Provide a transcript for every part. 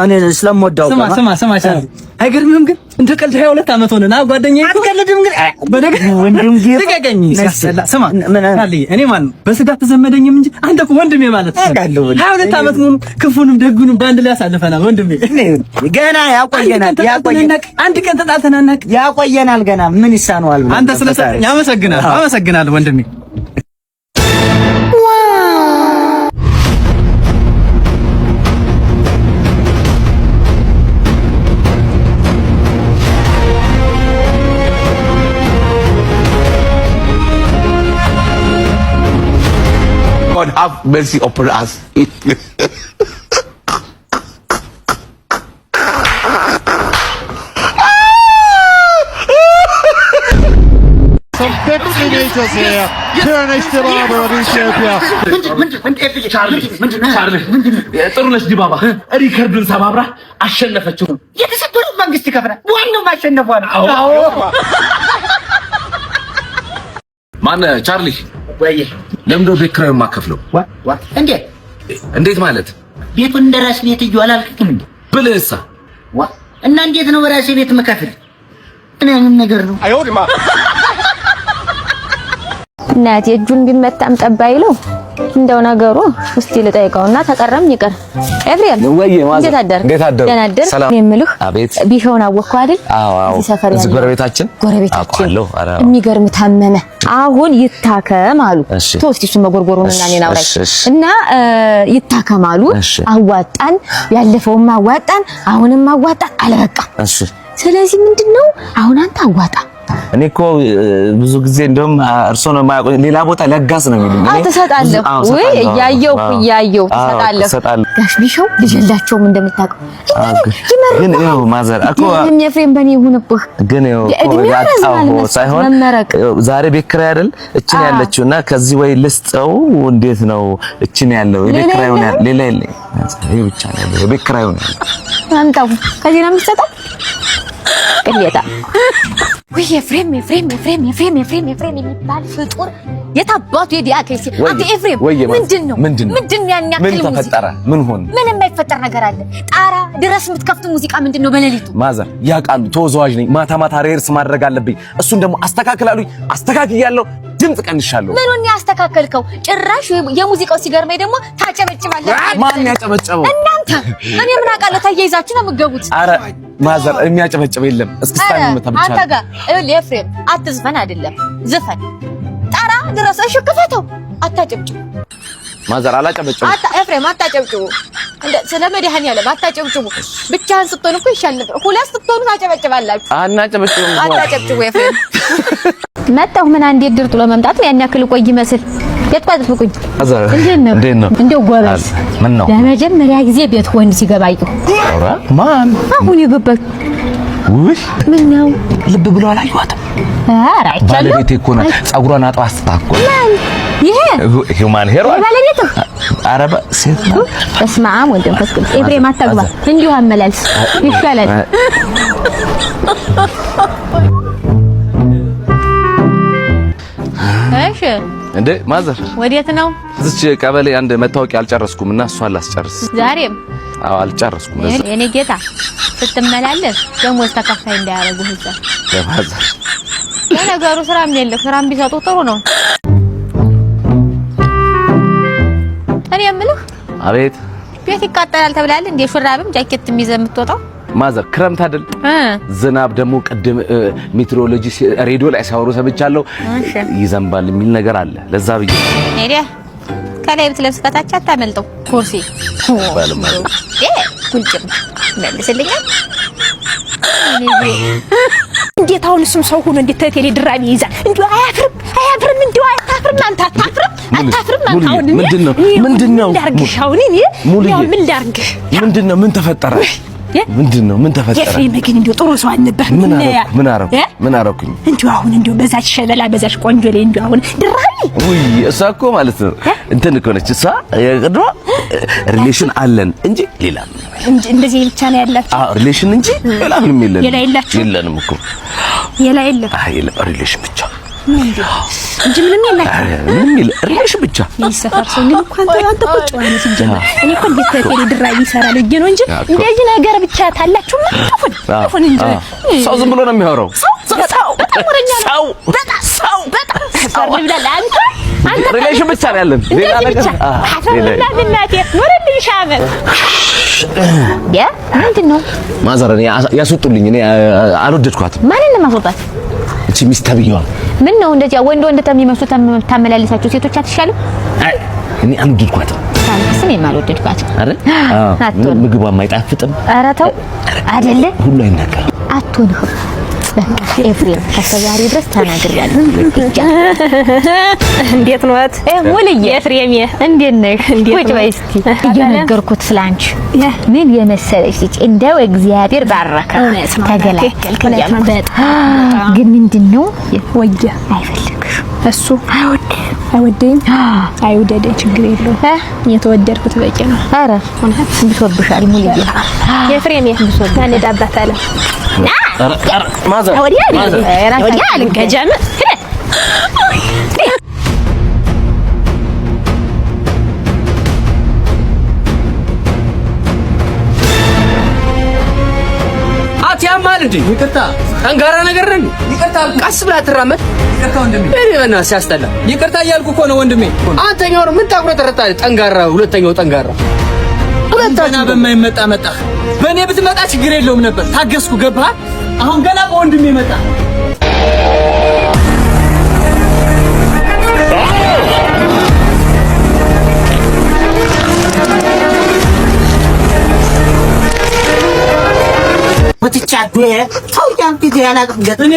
እኔ ስለምወዳው ስማ ስማ ስማ፣ አይገርምህም ግን እንደ ቀልድ 22 ዓመት ሆነን ጓደኛዬ። አትቀልድም ግን ወንድም ልቀቀኝ። ሲያስጠላ። ስማ እኔ ማለት ነው በስጋ ተዘመደኝም እንጂ አንተ እኮ ወንድሜ ማለት ነው። 22 ዓመት ሙሉ ክፉንም ደጉንም በአንድ ላይ አሳልፈናል ወንድሜ። ገና ያቆየናል፣ ያቆየናል። አንድ ቀን ተጣልተን አናውቅም። ያቆየናል ገና ምን ይሳነዋል? አንተ ስለሰጠኝ አመሰግናለሁ፣ አመሰግናለሁ ወንድሜ። God have mercy upon us. Some 50 meters here. Tirunesh Dibaba of Ethiopia. ጥሩነሽ ዲባባ ሪከርዱን ሰባብራ አሸነፈችው። የተሰበረው መንግስት ይከፍላል። ዋናው ማሸነፏ ነው። ማነህ ቻርሊ? ወይ ለምንድን ነው ቤት ኪራዩን የማከፍለው? እንዴት እንዴት ማለት? ቤቱን እንደ ራስ ቤት እዩ አላልክም እንዴ? ብልህሳ እና እንዴት ነው በራሴ ቤት የምከፍል? ምን አይነት ነገር ነው? እናቴ እጁን ቢመታም ጠባ ይለው እንደው ነገሩ እስቲ ልጠይቀውና ተቀረም ይቀር። ኤፍሬም እንዴት አደርክ? እንዴት አደሩ? ደህና አደርክ? ሰላም። እኔ የምልህ አቤት። ቢሻውን አወቅኸው አይደል? አዎ አዎ። እዚህ ሰፈር እዚህ ያለው ጎረቤታችን ጎረቤታችን አውቀዋለሁ። ኧረ አዎ። የሚገርም ታመመ። አሁን ይታከም አሉ። እሺ። ተው እስቲ እሱን መጎርጎሩንና እኔን አውራኝ እሺ፣ እሺ። እና ይታከም አሉ። እሺ። አዋጣን፣ ያለፈውም አዋጣን፣ አሁንም አዋጣን አለበቃ። እሺ። ስለዚህ ምንድነው አሁን አንተ አዋጣ። እኔ እኮ ብዙ ጊዜ እንደውም እርስዎ ነው የማያውቁኝ፣ ሌላ ቦታ ለጋስ ነው የሚሉኝ። እኔ ትሰጣለህ አዎ፣ ወይ? እሰጣለሁ። እያየሁ አዎ፣ እያየሁ አዎ፣ ትሰጣለህ። እሰጣለሁ። ጋሽ ቢሻው ልጅ የላቸውም እንደምታውቀው። ግን ይኸው ማዘር እኮ ይህም የፍሬም በኔ ይሁንብህ። ግን ይኸው እኮ የእድሜው ያጣሁ ረዝማል መሰለኝ ሳይሆን መመረቅ። ይኸው ዛሬ ቤት ኪራይ አይደል እችን ያለችው እና ከዚህ ወይ ልስጠው እንዴት ነው እችን ያለው የቤት ሌላ ኪራዩን የለህም? ሌላ የለኝም። ይሄ ብቻ ነው ያለው የቤት ኪራዩን ያለው። አምጣው። ከዚህ ነው የሚሰጠው። ቅሌታ ውይ ኤፍሬም ኤፍሬም ኤፍሬም ኤፍሬም ኤፍሬም ኤፍሬም የሚባል ፍጡር የታባቱ የዲያ ከይሲ አንተ ኤፍሬም ምንድን ነው ምንድን ነው? ምንድን ነው ያን ምን ያክል ሙዚቃ? ተፈጠረ? ምን ሆነ? ምን የማይፈጠር ነገር አለ? ጣራ ድረስ የምትከፍቱ ሙዚቃ ምንድን ነው በሌሊቱ? ማዘር ያውቃሉ፣ ተወዛዋዥ ነኝ። ማታ ማታ rehearse ማድረግ አለብኝ። እሱን ደግሞ አስተካክላሉኝ። አስተካክያለሁ። ድምፅ ቀንሻለሁ። ምኑን ያስተካከልከው? ጭራሽ የሙዚቃው ሲገርመኝ ደግሞ ታጨበጭባለህ። ማን ያጨበጨበው? እናንተ። እኔ ምን አውቃለሁ? ተያይዛችሁ ነው የምትገቡት። አረ ማዘር የሚያጨበጭብ የለም። እስክስታ ኧረ የሚመታ ብቻ አንተ ነው። ጋር ይኸውልህ ኤፍሬም አትዝፈን፣ አይደለም ዝፈን። ጣራ ድረስ እሺ፣ ክፈተው። አታጨብጭቡ። ማዘር አላጨበጭብም። አታ ኤፍሬም አታጨብጭቡ። እንደ ስለ መድኃኒዓለም አታጨብጭቡ። ብቻህን ስትሆን እኮ ይሻል ነበር። ሁለት ስትሆኑ ታጨበጭባላችሁ። አናጨበጭብም። አታጨብጭቡ ኤፍሬም። መጣሁ። ምን አንዴ እድር ጥሎ መምጣት ነው ያን ያክል ቆይ ይመስል የት ቋጥፍቁኝ። ማዘር እንዴት ነው? እንዴት ነው? እንደው ጎበዝ። ምን ነው? ለመጀመሪያ ጊዜ ቤት ወንድ ሲገባ አየሁ። ኧረ ማን? አሁን የገባች ውይ ምን ነው? ልብ ብሎ አላየኋትም። ኧረ አይቻለሁ። ባለቤቴ እኮ ናት። ፀጉሯን አጥባ አስታኮ ይሄ human hair ባለቤትህ? ኧረ ሴት ናት። በስመ አብ ወወልድ ወመንፈስ ቅዱስ። ኤፍሬም አታግባ፣ እንዲሁ አመላልስ ይሻላል። እሺ እንዴ ማዘር ወዴት ነው እዚች ቀበሌ አንድ መታወቂያ አልጨረስኩም እና እሷን ላስጨርስ። ዛሬም? አዎ አልጨረስኩም። ለዛ የኔ ጌታ ስትመላለስ ደሞዝ ተከፋይ እንዳያደርጉህ እዛ። ማዘር ለነገሩ ስራም የለህ፣ ስራም ቢሰጡ ጥሩ ነው። እኔ የምልህ አቤት። ቤት ይቃጠላል ተብላል እንዴ? ሹራብም ጃኬት ይዘህ የምትወጣው? ማዘር ክረምት አይደል ዝናብ ደግሞ ቅድም ሜትሮሎጂ ሬዲዮ ላይ ሲያወሩ ሰምቻለሁ። ይዘንባል የሚል ነገር አለ። ለዛ ብዬ ሄዲያ ከላይ ብትለብስ ከታች አታመልጠው። ኩርሲ ጉልጭም መልስልኛል። እንዴት አሁን እሱም ሰው ሆኖ እንዴት ቴሌ ድራሚ ይይዛል? እንዲሁ አያፍርም? አያፍርም? እንዲሁ አታፍርም? አንተ አታፍርም? አታፍርም? አንተ አሁን እኔ ምንድነው? ምንድነው? ላርግሽ? አሁን እኔ ያው ምን ላርግህ? ምንድነው? ምን ተፈጠረ? ምንድነው? ምን ተፈጠረ? ኤፍሬም ግን እንዲሁ ጥሩ ሰው አልነበርም። ምን አደረኩ? ምን አደረኩ? ምን አደረኩኝ? እንዲሁ አሁን እንዲሁ በዛች ሸበላ በዛች ቆንጆ ላይ እንዲሁ አሁን ድራሚ ውይ እሷ እኮ ማለት ነው እንትን እኮ ነች እሷ የቅድማ relation አለን እንጂ ሌላ እንጂ እንደዚህ ብቻ ነው ያላችሁ? አዎ relation እንጂ ሌላ ምንም የለንም። ሌላ የላችሁም? የለንም እኮ ሌላ የለም። አይ የለም፣ relation ብቻ። እንጂ ምንም የላቸውም። ምንም የለ፣ relation ብቻ። ይህ ሰፈር ሰው ግን እኮ አንተ እኮ ጨዋ ነህ ሲጀመር። እኔ እኮ እንዴት ቴሌ ድራቢ ይሰራል ብዬ ነው እንጂ እንደዚህ ነገር ብቻ ታላችሁማ አፉን አፉን እንጂ ሰው ዝም ብሎ ነው የሚያወራው። ሰው በጣም ወረኛ ነው። በጣም ሰው በጣም አፈር ልብላ አንተ አንተ relation ብቻ ነው ያለን፣ ሌላ ነገር አፈር ልብላ እናቴ ኑርልኝ ሺህ ዓመት። ያ ምንድን ነው mother? እኔ ያስወጡልኝ። እኔ አልወደድኳትም። ማንን ነው ማስወጣት? እቺ ሚስት ተብዬዋ። ምን ነው እንደዚያ ወንድ ወንድ ተሚመስሉ ታመላልሳቸው ሴቶች አትሻልም? አይ እኔ አልወደድኳትም። እኔም አልወደድኳትም። አይደል? አዎ፣ ምግቧም አይጣፍጥም። ኧረ ተው አይደለ? ሁሉ አይናገርም። አትሆንህም። ኤፍሬም እስከ ዛሬ ድረስ ተናግሬያለሁ። እንዴት ነዎት? ሙልዬ ኤፍሬም እንዴት ነሽ? ቁጭ በይ እስኪ። እየነገርኩት ስላንቺ ምን የመሰለች ልጅ እንደው እግዚአብሔር ባረከ ተገላገልክ እያልኩት፣ ግን ምንድን ነው ወየ አይፈልግሽም እሱ አይወደኝም። አይውደደኝ፣ ችግር የለውም። የተወደድኩት በቂ ነው። ኧረ ብሶብሻል ሙልዬ። ኤፍሬም እንሄዳባታለን። mother ወዲያ ወዲያ አልገጃም። አትያማል እንዴ? ይቅርታ፣ ጠንካራ ነገር ነን። ይቅርታ፣ ቀስ ብላ ትራመድ። ይቅርታ ወንድሜ፣ እኔ በእናትህ ሲያስጠላ። ይቅርታ እያልኩ እኮ ነው ወንድሜ። አንተኛው ነው ምን ታጉረጠረጣለህ? ጠንጋራ፣ ሁለተኛው ጠንጋራ። ሁለታችሁ በማይመጣ መጣህ። በእኔ ብትመጣ ችግር የለውም ነበር። ታገስኩ። ገባህ? አሁን ገና በወንድሜ መጣ። እኔ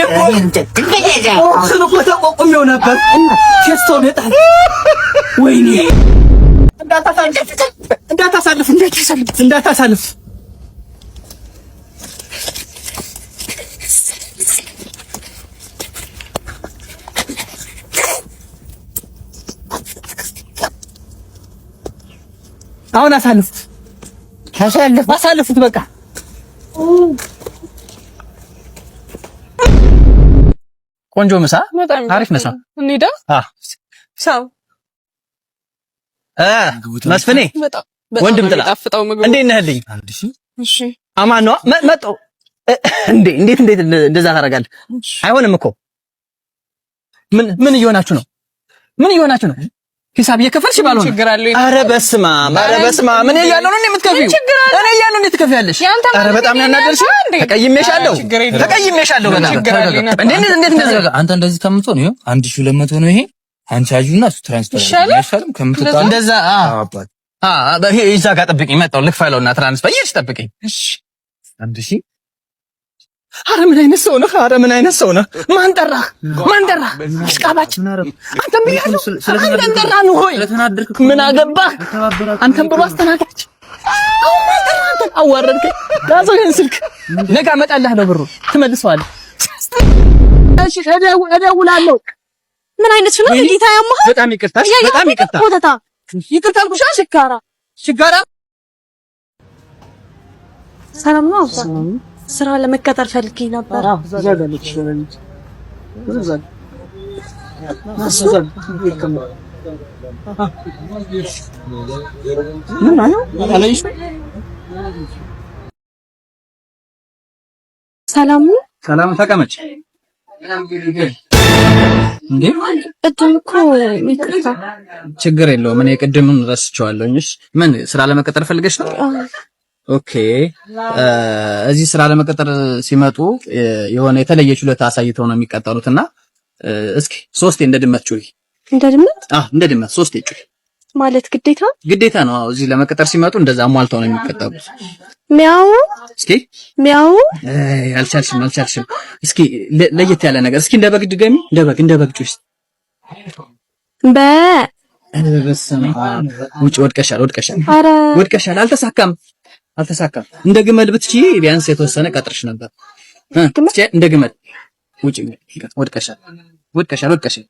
እኮ ተቋቁሜው ነበር። ቴስቶን የጣል ወይኔ፣ እንዳታሳልፍ እንዳታሳልፍ። አሁን አሳልፉት፣ አሳልፉት በቃ። ቆንጆ ምሳ፣ አሪፍ ምሳ። እንሂዳ። ሰው መስፍኔ ወንድም ጥላ እንዴት ነህልኝ? እሺ አማን ነው መጣሁ። እንዴ እንዴት እንዴት እንደዛ ታደርጋለህ? አይሆንም እኮ። ምን ምን እየሆናችሁ ነው? ምን እየሆናችሁ ነው? ሂሳብ እየከፈልሽ ባልሆነ። ኧረ በስመ አብ፣ ኧረ በስመ አብ። እኔ እያለሁ ነው የምትከፊው? እኔ እያለሁ እንዴት ትከፊያለሽ? ኧረ በጣም ነው ያናደድሽው። ተቀይሜሻለሁ፣ ተቀይሜሻለሁ በጣም። እንዴት እንዴት እንደዚህ አንተ እንደዚህ ከምትሆን ይኸው 1200 ነው ይሄ። አንቺ አጁና እሱ transfer አይሻልም? ከምትጣላ እንደዛ። አዎ ይሄ እዛ ጋር ጠብቂኝ፣ መጣሁ። ልክፈለውና transfer ይሽ ጠብቂኝ። እሺ 1000። ኧረ ምን አይነት ሰው ነህ? ኧረ ምን አይነት ሰው ነህ? ማን ጠራህ? ማን ጠራህ? አሽቃባጭ! አንተም ብያለሁ። አንተም ጠራህ ነው ሆይ ምን አገባህ? አንተም ብሎ አስተናጋጅ። አሁን ማን ጠራህ? አንተን አዋረድከኝ። ያዘው ይሄን ስልክ፣ ነገ አመጣልሃለሁ፣ ብሩ ትመልሰዋለህ። እሺ እደውላለሁ። ምን አይነት ነው እንዴት አያማህ? በጣም ይቅርታ፣ በጣም ይቅርታ፣ ይቅርታ አልኩሽ። ሽጋራ ሽጋራ። ሰላም ነው አባ። ስራ ለመቀጠር ፈልጌ ነበር። ሰላም ነው። ሰላም፣ ተቀመጭ። እንዴ ቅድም እኮ ይቅርታ። ችግር የለውም። እኔ ቅድምም ረስቼዋለሁኝ። እሺ ምን ስራ ለመቀጠር ፈልገሽ ነው? Okay፣ እዚህ ስራ ለመቀጠር ሲመጡ የሆነ የተለየ ችሎታ አሳይተው ነው የሚቀጠሩት እና እስኪ ሶስቴ እንደ ድመት ጩሂ። እንደ ድመት? አዎ እንደ ድመት ሶስቴ ጩሂ። ማለት ግዴታ ግዴታ ነው። አዎ እዚህ ለመቀጠር ሲመጡ እንደዛ አሟልተው ነው የሚቀጠሩት። ሚያው። እስኪ ሚያው። አልቻልሽም፣ አልቻልሽም። እስኪ ለየት ያለ ነገር እስኪ እንደ በግ ድገሚ። እንደ በግ፣ እንደ በግ ጩሂ። በ በስመ አብ! ውጭ ወድቀሻል፣ ወድቀሻል፣ ኧረ ወድቀሻል። አልተሳካም፣ አልተሳካም። እንደ ግመል ብትችይ ቢያንስ የተወሰነ ቀጥርሽ ነበር። እንደ ግመል ውጭ። ወድቀሻል፣ ወድቀሻል፣ ወድቀሻል።